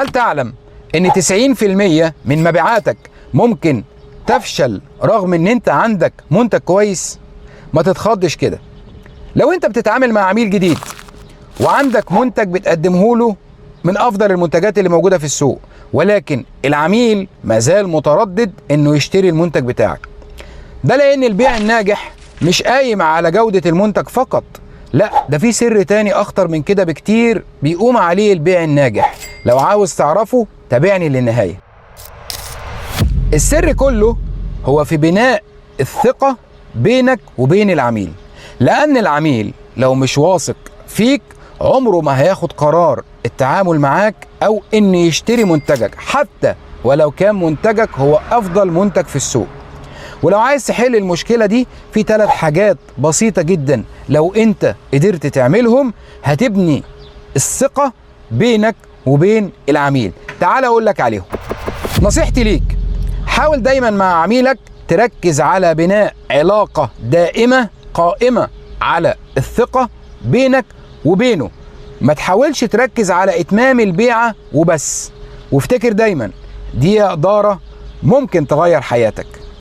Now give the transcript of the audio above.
هل تعلم ان 90% من مبيعاتك ممكن تفشل رغم ان انت عندك منتج كويس؟ ما تتخضش كده. لو انت بتتعامل مع عميل جديد وعندك منتج بتقدمه له من افضل المنتجات اللي موجودة في السوق، ولكن العميل مازال متردد انه يشتري المنتج بتاعك، ده لان البيع الناجح مش قايم على جودة المنتج فقط، لا ده في سر تاني اخطر من كده بكتير بيقوم عليه البيع الناجح. لو عاوز تعرفه تابعني للنهاية. السر كله هو في بناء الثقة بينك وبين العميل، لأن العميل لو مش واثق فيك عمره ما هياخد قرار التعامل معاك أو إن يشتري منتجك، حتى ولو كان منتجك هو أفضل منتج في السوق. ولو عايز تحل المشكلة دي في 3 حاجات بسيطة جدا لو انت قدرت تعملهم هتبني الثقة بينك وبين العميل. تعال اقول لك عليهم. نصيحتي ليك، حاول دايما مع عميلك تركز على بناء علاقة دائمة قائمة على الثقة بينك وبينه، ما تحاولش تركز على اتمام البيعة وبس. وافتكر دايما دي إدارة ممكن تغير حياتك.